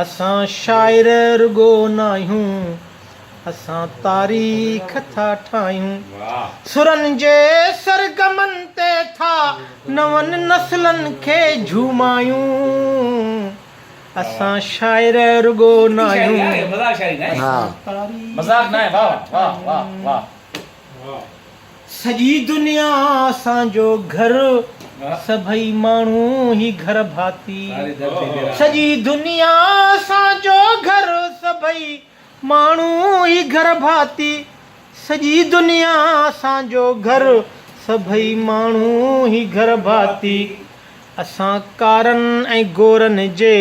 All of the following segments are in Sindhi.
اسان شاعر رڳو ناهيون، اسان تاريخ ٿا ٺاهيون. سرن جي سرگمن تي ٿا نون نسلن کي جهومايون. اسان شاعر رڳو ناهيون، اسان تاريخ ٿا ٺاهيون. سڄي دنيا اسان جو گهر، سڀئي ماڻهو هي گهر ڀاتي. سڄي دنيا اسان جو گهر، سڀئي ماڻهو هي گهر ڀاتي. سڄي دنيا اسان جو گهر، سڀئي ماڻهو هي گهر ڀاتي. اسان ڪارن ۽ گورن جي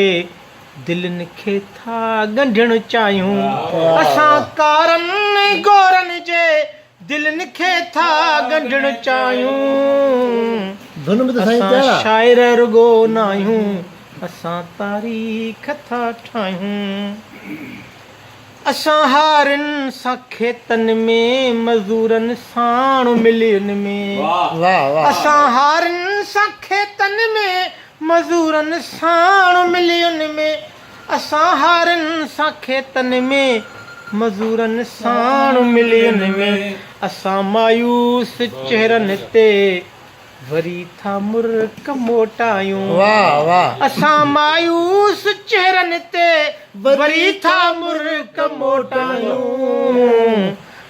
دلين کي ٿا ڳنڍڻ چاهيون. اسان ڪارن ۽ گورن جي دلين کي ٿا ڳنڍڻ چاهيون. اسان شاعر رڳو ناهيون، اسان تاريخ ٿا ٺاهيون. اسان هارين سان کيتن ۾، مزورن ساڻ ملين ۾. اسان هارين سان کيتن ۾، مزورن ساڻ ملين ۾. اسان هارين سان کيتن ۾، مزورن ساڻ ملين ۾. اسان مايوس چهرن تي وري ٿا مرڪ موٽايون. اسان مايوس چهرن تي وري ٿا مرڪ موٽايون.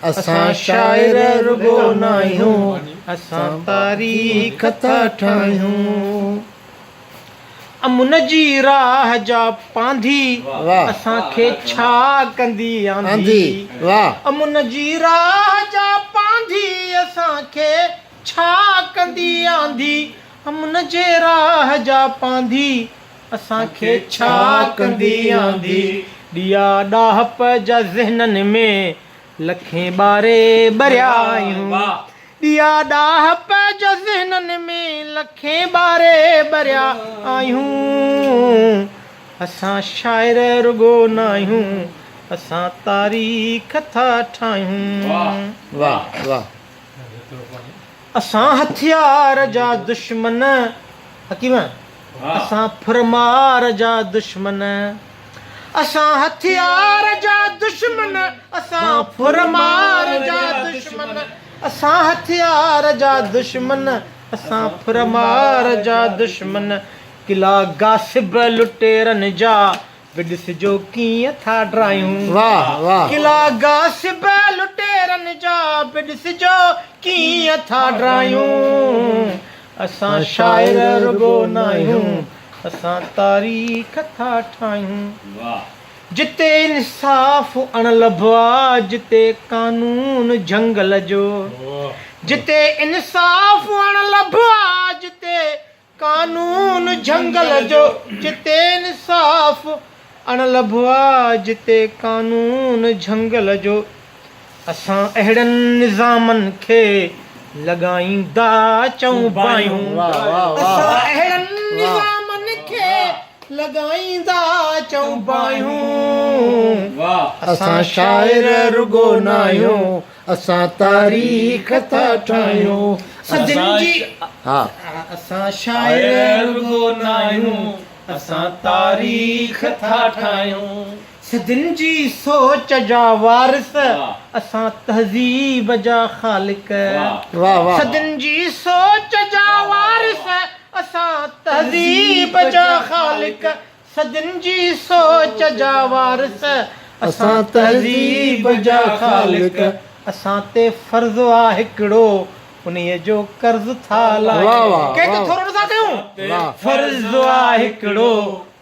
اسان شاعر رڳو ناهيون، اسان تاريخ ٿا ٺاهيون. امن جي راهه جا پانڌي اسان کي ڇا ڪندي آنڌي. امن جي راهه جا پانڌي اسان کي ڇا ڪندي آنڌي. امن جي راهه جا پانڌي اسان کي ڇا ڪندي آنڌي. ڏيئا ڏاهپ جا ذهنن ۾ لکين ٻاري ٻريا آهيون. ڏيئا ڏاهپ جا ذهنن ۾ لکين ٻاري ٻريا آهيون. اسان شاعر رڳو ناهيون، اسان تاريخ ٿا ٺاهيون. اسان هٿيار جا دشمن، حڪيم، اسان ڦر مار جا دشمن. اسان هٿيار جا دشمن، اسان ڦر مار جا دشمن. اسان هٿيار جا دشمن، اسان ڦر مار جا دشمن. قلعا غاصب لٽيرن جا به ڏسجو ڪيئن ٿا ڊرايون. قلعا غاصب لٽيرن جا به ڏسجو ڪيئن ٿا ڊرايون. اسان شاعر رڳو ناهيون، اسان تاريخ ٿا ٺاهيون. جتي انصاف اڻلڀ آ، جتي قانون جهنگل جو. جتي انصاف اڻلڀ آ، جتي قانون جهنگل جو. جتي انصاف اڻلڀ آ، جتي قانون جهنگل جو. اسان اهڙن نظامن کي لڳائيندا چئون باهيون. اسان اهڙن نظامن کي لڳائيندا چئون باهيون. اسان شاعر رڳو ناهيون، اسان تاريخ ٿا ٺاهيون. صدين جي اسان شاعر رڳو ناهيون، اسان تاريخ ٿا ٺاهيون. صدين جي سوچ جا وارث، اسان تهذيب جا خالق. صدين جي سوچ جا وارث، اسان تهذيب جا خالق. صدين جي سوچ جا وارث، اسان تهذيب جا خالق. اسان تي فرض آ هڪڙو، انهيء جو قرض ٿا لاهيون. ڪنهن تي ٿورو نٿا ڪيون. فرض آ هڪڙو،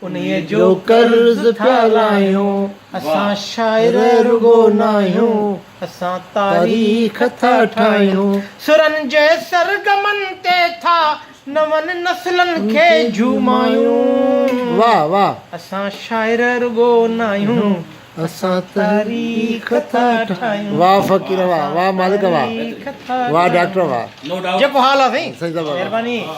انهيء جو قرض ٿا لاهيون. اسان شاعر رڳو ناهيون، اسان تاريخ ٿا ٺاهيون. سرن جي سرگمن تي ٿا نون نسلن کي جهومايون. اسان شاعر رڳو ناهيون، اسان تاريخ ٿا ٺاهيون. واه فقير واه واه مالڪ واه واه ڊاڪٽر واه. جيڪو حال آ سائين مهرباني.